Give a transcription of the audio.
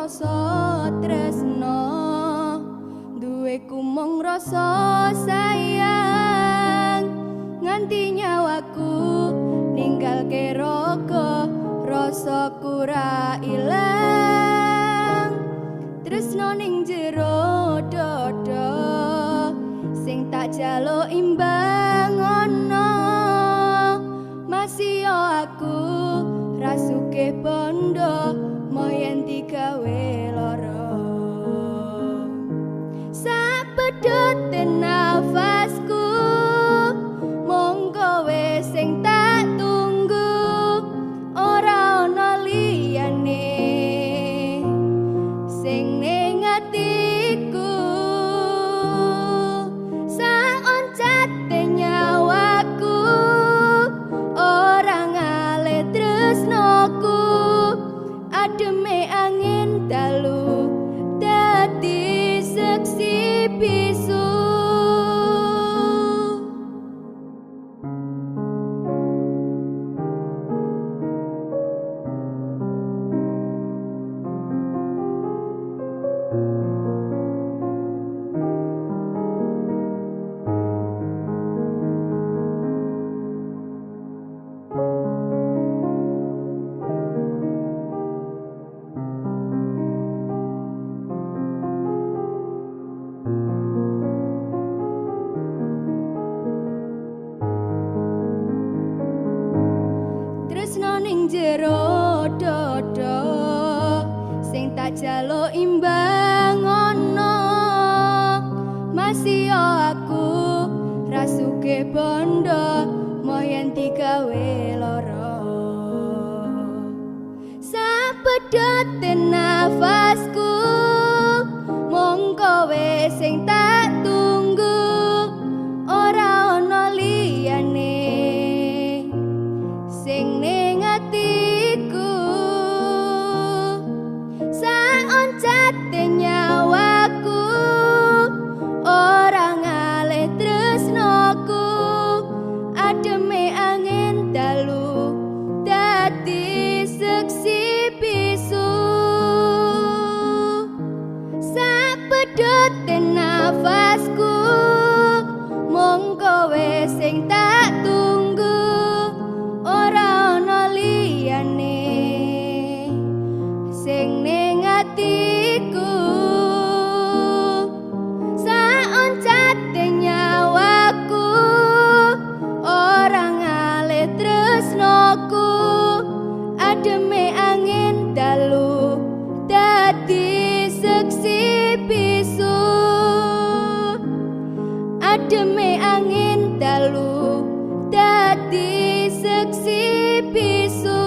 Rasa tresno, duweku mung rasa sayang. Nganti nyawaku ninggalke raga, rasaku ra ilang. Tresno ning jero dada, sing tak jaluk imbang ana. Masih aku ra sugih bondo, moh yen digawe lara. Sapedote nafasku, mung kowe sing tak tunggu, ora ana liyane sing ning atiku. Saoncate nyawaku, ora ngalih tresnoku. Ademe angin dalu dadi seksi bisu. Tresno ning jero dada, sing tak jaluk imbang ana. Masih aku ra sugih bondo, moh yen digawe lara. Sapedote nafasku, mung kowe sing tak tunggu, ora ana liyane sing ning atiku. Saoncate nyawaku, ora ngalih tresnoku. Ademe angin dalu dadi seksi bisu. Sapedote nafasku, mung kowe sing tak tunggu, ora ana liyane sing ning atiku. Saoncate nyawaku, ora ngalih tresnoku. Ademe angin dalu dadi seksi bisu. Ademe angin dalu dadi seksi bisu.